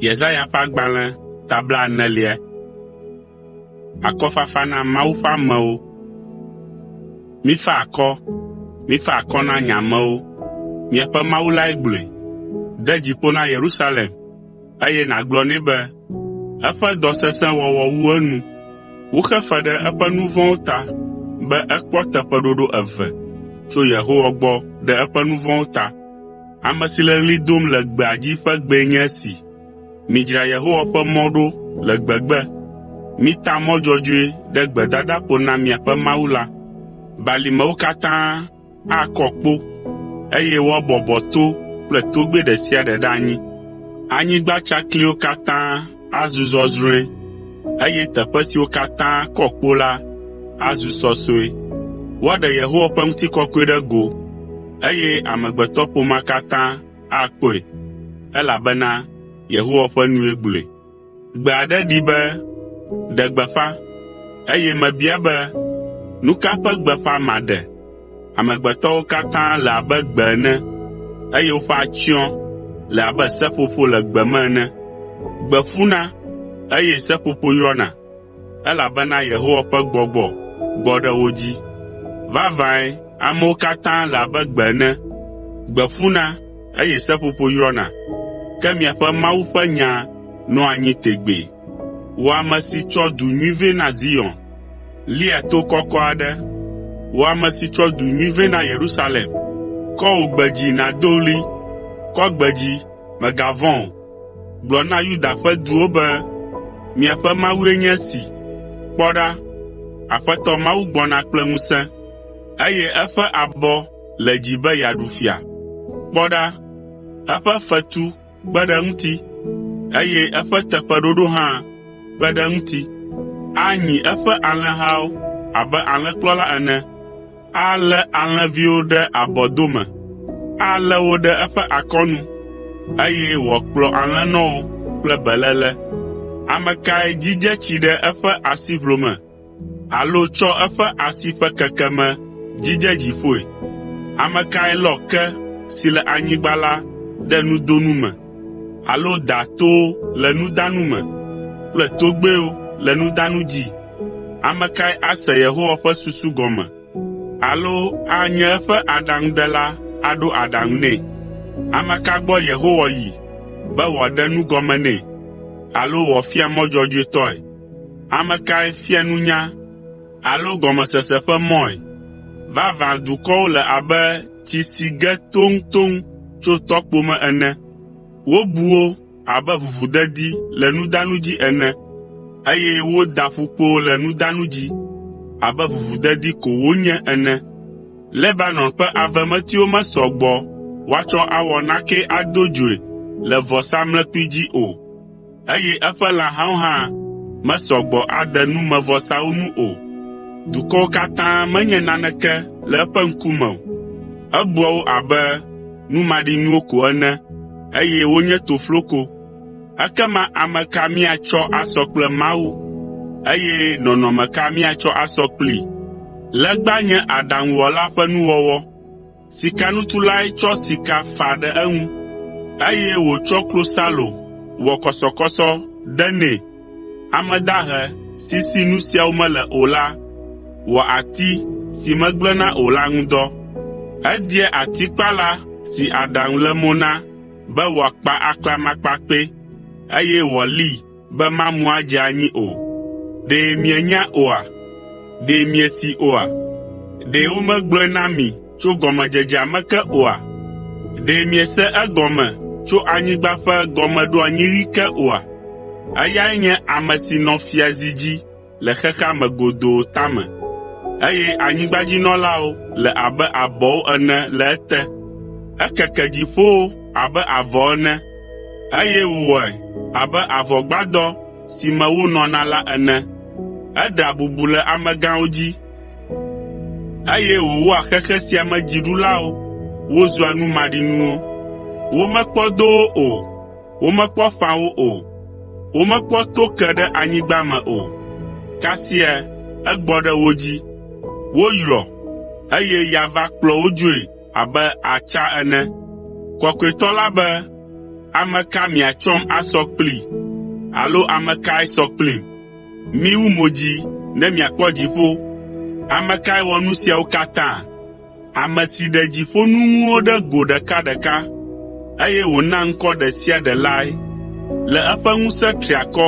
Yesaya ƒe agbalẽ ta blaenelia. Akɔfafa na Mawu ƒe amewo. Mifa akɔ, mifa akɔ na nye amewo, miaƒe Mawu lae gblɔe. De dzi ƒo na Yerusalem, eye nàgblɔ nɛ be eƒe dɔ sesẽ wɔwɔ wu enu. Woxe fe ɖe eƒe nu vɔ̃wo ta be ekpɔ teƒeɖoɖo eve tso Yehowa gbɔ ɖe eƒe nu vɔ̃wo ta. Ame si le ɣli dom le gbea dzi ƒe gbee nye esi, “Midzra Yehowa ƒe mɔ ɖo le gbegbe, mita mɔ dzɔdzɔe ɖe gbedadaƒo na miaƒe Mawu la. Balimewo katã akɔ kpo, eye woabɔbɔ to kple togbɛ ɖe sia ɖe ɖe anyi. Anyigba tsakliwo katã azu zɔzrɔ̃e, eye teƒe siwo katã kɔ kpo la azu sɔsɔe. Woaɖe Yehowa ƒe ŋutikɔkɔe ɖe go, eye amegbetɔƒomea katã akpɔe, elabena Yehowa ƒe nue gblɔe.” Gbe aɖe ɖi be, “Ɖe gbeƒã,” eye mebia be, “Nu ka ƒe gbeƒã maɖe?” Amegbetɔwo katã le abe gbe ene, eye woƒe atsyɔ̃ le abe seƒoƒo le gbe me ene. Gbe ƒuna, eye seƒoƒo yrɔna, elabena Yehowa ƒe Gbɔgbɔ gbɔ ɖe wo dzi. Vavãe amewo katã le abe gbe ene. Gbe ƒuna, eye seƒoƒo yrɔna, ke miaƒe Mawu ƒe nya nɔa anyi tegbee. Wò ame si tsɔ du nyui vɛ na Zion, lia to kɔkɔ aɖe. Wò ame si tsɔ du nyui vɛ na Yerusalem, kɔ wò gbe dzi nàdo ɣli, kɔ gbe dzi, mègavɔ̃ o. Gblɔ na Yuda ƒe duwo be, “Miaƒe Mawue nye esi!” Kpɔ ɖa, Aƒetɔ Mawu gbɔna kple ŋusẽ, eye eƒe abɔ le dzi be yeaɖu fia. Kpɔ ɖa, eƒe fetu kpe ɖe eŋuti, eye eƒe teƒeɖoɖo hã kpe ɖe eŋuti. Anyi eƒe alẽhawo abe alẽkplɔla ene. Alé alẽviwo ɖe abɔdome, alé wo ɖe eƒe akɔnu, eye wòakplɔ alẽnɔwo kple beléle. Ame kae dzidze tsi ɖe eƒe asiʋlo me alo tsɔ eƒe asi ƒe kekeme dzidze dziƒoe? Ame kae lɔ ke si le anyigba la ɖe nudonu me alo da towo le nudanu me kple togbɛwo le nudanu dzi? Ame kae ase Yehowa ƒe susu gɔme alo anye eƒe aɖaŋudela aɖo aɖaŋu nɛ? Ame ka gbɔ Yehowa yi be wòaɖe nu gɔme nɛ alo wòafia mɔ dzɔdzɔetɔe? Ame kae fia nunya alo gɔmesese ƒe mɔe? Vavã dukɔwo le abe tsi si ge toŋtoŋ tso tɔkpo me ene. Wobu wo abe ʋuʋudedi le nudanu dzi ene, eye woda ƒukpowo le nudanu dzi abe ʋuʋudedi ko wonye ene. Lebanon ƒe avemetiwo mesɔ gbɔ woatsɔ awɔ nakee ado dzoe le vɔsamlekpui dzi o, eye eƒe lãhawo hã mesɔ gbɔ ade numevɔsawo nu o. Dukɔwo katã menye naneke le eƒe ŋkume o. Ebua wo abe nu maɖinuwo ko ene, eye wonye tofloko. Ekema ame ka míatsɔ asɔ kple Mawu, eye nɔnɔme ka míatsɔ asɔ kplii? Legba nye aɖaŋuwɔla ƒe nuwɔwɔ. Sikanutulae tsɔ sika fa ɖe eŋu, eye wòtsɔ klosalo wɔ kɔsɔkɔsɔ de nɛ. Ame dahe si si nu siawo mele o la wɔa ati si megblẽna o la ŋu dɔ. Edia atikpala si aɖaŋu le mo na be wòakpa aklamakpakpɛ, eye wòalii be mamu adze anyi o. Ɖe mienya oa? Ɖe miesee oa? Ɖe womegblɔe na mi tso gɔmedzedzea me ke oa? Ɖe miese egɔme tso anyigba ƒe gɔmeɖoanyiɣi ke oa? Eyae nye ame si nɔ fiazi dzi le xexea me godoo tame, eye anyigbadzinɔlawo le abe abɔwo ene le ete. Ekeke dziƒowo abe avɔ ene, eye wòwɔe abe avɔgbadɔ si me wonɔna la ene. Eɖea bubu le amegãwo dzi, eye wòwɔa xexe sia me dziɖulawo wozua nu maɖinuwo. Womekpɔ do wo o, womekpɔ ƒã wo o, womekpɔ to ke ɖe anyigba me o. Kasia egbɔ ɖe wo dzi, woyrɔ, eye ya va kplɔ wo dzoe abe atsa ene. Kɔkɔetɔ la be. Ame ka miatsɔm asɔ kplii alo ame kae sɔ kplim? Miwu mo dzi ne miakpɔ dziƒo. Ame kae wɔ nu siawo katã? Ame si ɖe dziƒoŋunuwo ɖe go ɖekaɖeka, eye wòna ŋkɔ ɖe sia ɖe lae. Le eƒe ŋusẽ triakɔ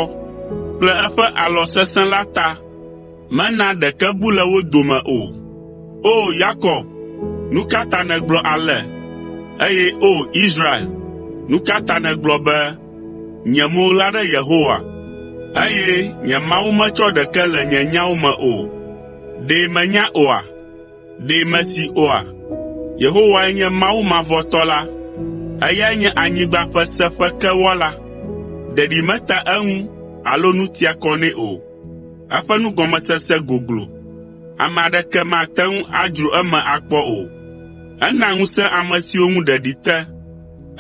kple eƒe alɔ sesẽ la ta, mena ɖeke bu le wo dome o. O! Yakob, nu ka ta nègblɔ ale, eye O! Israel, nu ka ta nègblɔ be, “Nye mo ɣla ɖe Yehowa, eye nye Mawu metsɔ ɖeke le nye nyawo me o”? Ɖe mènya oa? Ɖe mèsee oa? Yehowae nye Mawu mavɔtɔ la, eyae nye anyigba ƒe seƒe ke Wɔla. Ɖeɖi metea eŋu alo nu tia kɔ nɛ o. Eƒe nugɔmesese goglo, ame aɖeke mate ŋu adzro eme akpɔ o. Ena ŋusẽ ame siwo ŋu ɖeɖi te,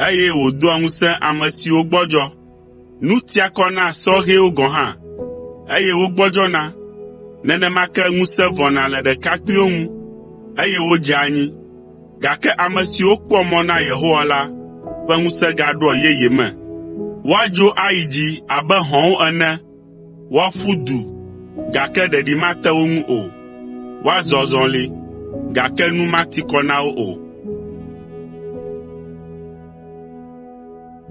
eye wòdoa ŋusẽ ame siwo gbɔdzɔ. Nu tia kɔ na sɔhɛwo gɔ̃ hã, eye wogbɔdzɔna. Nenema ke ŋusẽ vɔna le ɖekakpuiwo ŋu, eye wodzea anyi. Gake ame siwo kpɔa mɔ na Yehowa la ƒe ŋusẽ gaɖoa yeye me. Woadzo ayi dzi abe hɔ̃wo ene, woaƒu du, gake ɖeɖi mate wo ŋu o. Woazɔ azɔli, gake nu mati kɔ na wo o.